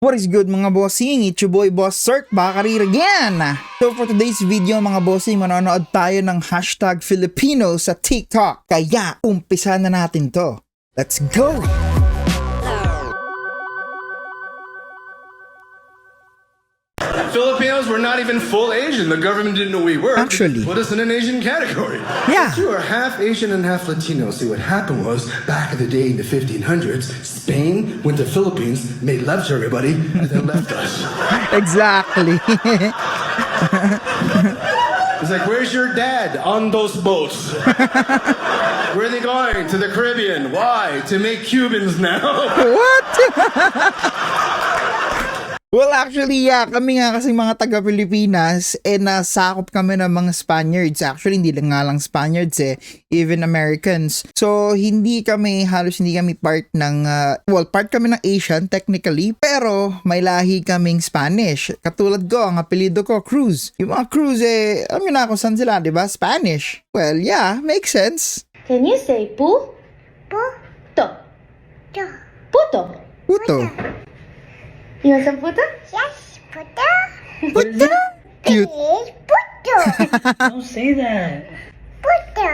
What is good, mga bossing? It's your boy Boss Cert, back here again! So for today's video, mga bossing, manonood tayo ng #Filipino sa TikTok. Kaya umpisa na natin to. Let's go! Filipinos were not even full Asian. The government didn't know we were. Actually. Put us in an Asian category. Yeah. But you are half Asian and half Latino. See, what happened was, back in the day in the 1500s, Spain went to Philippines, made love to everybody, and then left us. It's like, "Where's your dad?" "On those boats." "Where are they going?" "To the Caribbean." "Why?" "To make Cubans now." What? Well, actually, yeah, kami nga kasi mga taga-Pilipinas, eh, nasakop kami ng mga Spaniards. Actually, hindi lang nga lang Spaniards eh, even Americans. So, hindi kami, halos hindi kami part ng, well, part kami ng Asian technically, pero may lahi kaming Spanish. Katulad ko, ang apelyido ko, Cruz. Yung mga Cruz eh, alam niyo na kung saan sila, di ba? Spanish. Well, yeah, makes sense. Can you say pu? Pu. To. To. Puto. Puto. You want some puto? Yes, puto. Puto. Cute. Is puto. Don't say that. Puto.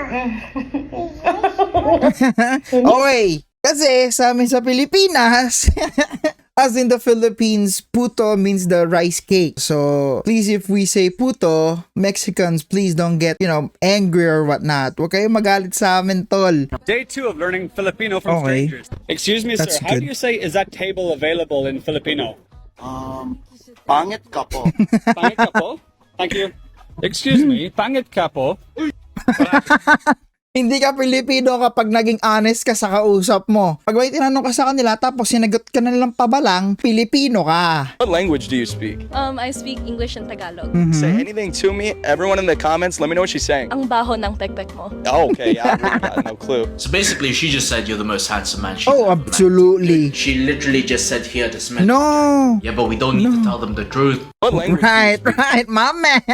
Okay. Kasi sa amin sa Pilipinas, as in the Philippines, puto means the rice cake. So, please, if we say puto, Mexicans, please don't get angry or whatnot. Huwag kayong magalit sa amin, tol. Day two of learning Filipino from strangers. Excuse me, That's sir. How good. do you say "Is that table available?" in Filipino? Pangit ka po. Pangit ka po? Thank you. Excuse me, pangit ka po. Hindi ka Pilipino kapag naging honest ka sa kausap mo. Pag may tinanong ka sa kanila tapos sinagot ka na nilang pabalang, Pilipino ka. What language do you speak? I speak English and Tagalog. Say anything to me. Everyone in the comments, let me know what she's saying. Ang baho ng pekpek mo. Oh, okay. Yeah, I really got no clue. So basically, she just said you're the most handsome man she's Oh, ever met. absolutely. She literally just said here to smell. No. Yeah, but we don't need to tell them the truth. What language do you Right, speak? right, my man.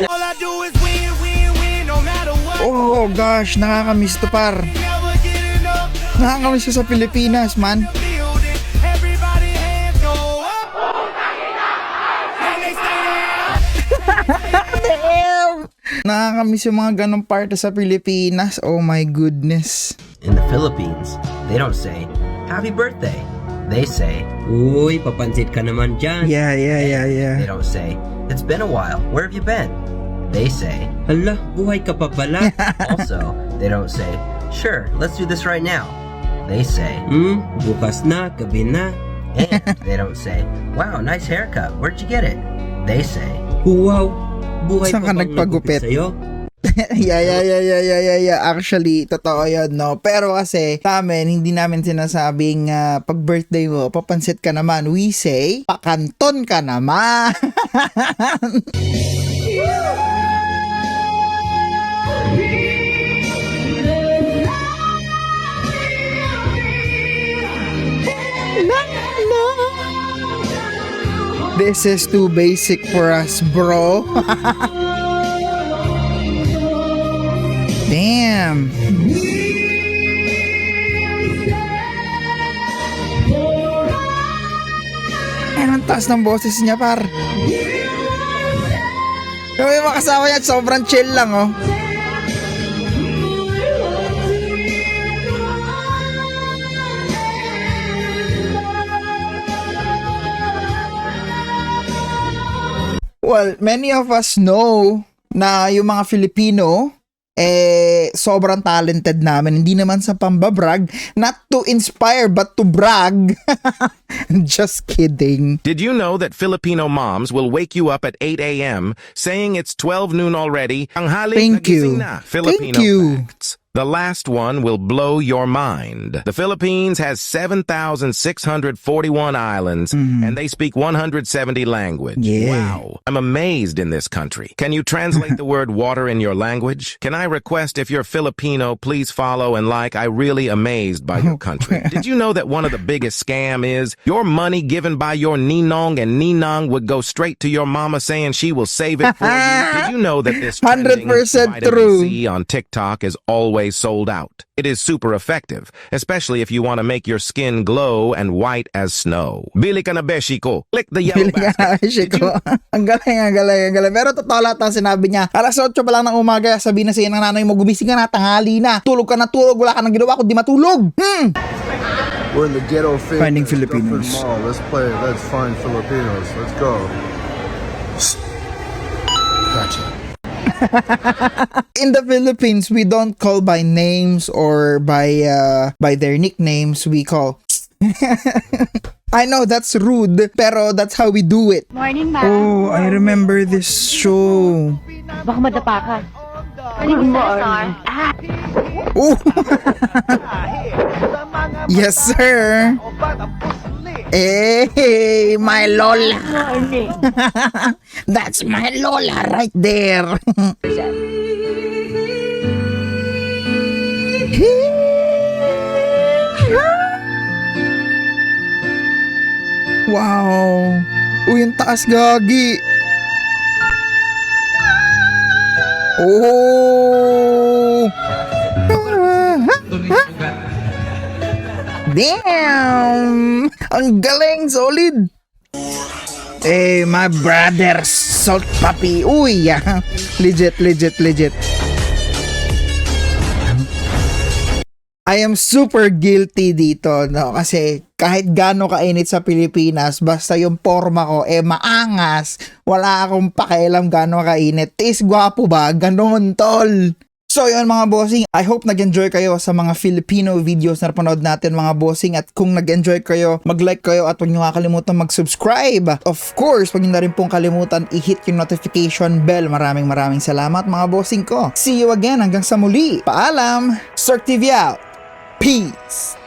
All I do is win, win, win, no matter what. Oh gosh, nakakamiss to, par. Never getting up. Nakakamiss ko sa Pilipinas, man. Building. Everybody hands go up. And they stay there. Damn! Nakakamiss yung mga ganong parte sa Pilipinas. Oh my goodness. In the Philippines, they don't say, "Happy birthday." They say, "Uy, papansit ka naman dyan." Yeah. They don't say, "It's been a while. Where have you been?" They say, "Hala, buhay ka pa pala." Also, they don't say, "Sure, let's do this right now." They say, bukas na, gabi na." And they don't say, "Wow, nice haircut. Where'd you get it?" They say, "Wow, buhay Saan pa ka bang nagpagupit?" nagupit sa'yo?" Yeah. Actually, totoo yun, no? Pero kasi, sa amin, hindi namin sinasabing pag birthday mo, papansit ka naman. We say, pakanton ka naman. La, la. This is too basic for us, bro. Damn. Ay, ang taas ng boses niya, par. Yung mga kasama niya, sobrang chill lang, oh. Well, many of us know na yung mga Filipino, eh, sobrang talented namin. Hindi naman sa pambabrag. Not to inspire, but to brag. Just kidding. Did you know that Filipino moms will wake you up at 8 a.m. saying it's 12 noon already? Tanghali, Thank you. nagising na. Filipino Thank you. facts. The last one will blow your mind. The Philippines has 7,641 islands and they speak 170 language. Wow. I'm amazed in this country. Can you translate the word water in your language? Can I request, if you're Filipino, please follow and like? I really amazed by your country. Did you know that one of the biggest scam is your money given by your ninong and ninang would go straight to your mama saying she will save it for you? Did you know that this trending 100% vitamin true. C on TikTok is always always sold out. It is super effective, especially if you want to make your skin glow and white as snow. Bili ka na, beshi ko. Click the yellow Bili ka na, basket. beshi ko. Ang galing, ang galing, ang galing. Pero totoo lahat ang sinabi niya. Alas 8 pa lang ng umaga, sabihin na sa'yo ng nanay mo, gumising ka na, tanghali na. Tulog ka na tulog, wala ka nang ginawa kundi matulog. We're in the ghetto famous Finding Filipinos. Dufferin Mall. Let's play. Let's find Filipinos. Let's go. Gotcha. In the Philippines, we don't call by names or by their nicknames. We call. I know that's rude, pero that's how we do it. Morning, ma. Oh, I remember this show. Baka madapa ka. Good morning. Oh. Yes, sir. Hey, my lola. That's my lola right there. Wow. Uy, ang taas, gagi. Oh. Damn! Ang galing, solid! Hey, my brother, Salt Papi. Uy, ah. Legit, legit, legit. I am super guilty dito, no? Kasi kahit gaano kainit sa Pilipinas, basta yung porma ko, eh, maangas, wala akong pakialam gaano kainit. Tis gwapo ba? Ganon, tol. So yun, mga bossing, I hope nag-enjoy kayo sa mga Filipino videos na napanood natin, mga bossing, at kung nag-enjoy kayo, mag-like kayo at huwag niyo kakalimutan mag-subscribe. Of course, huwag niyo na rin pong kalimutan i-hit yung notification bell. Maraming maraming salamat, mga bossing ko. See you again, hanggang sa muli. Paalam! Sir TV out! Peace!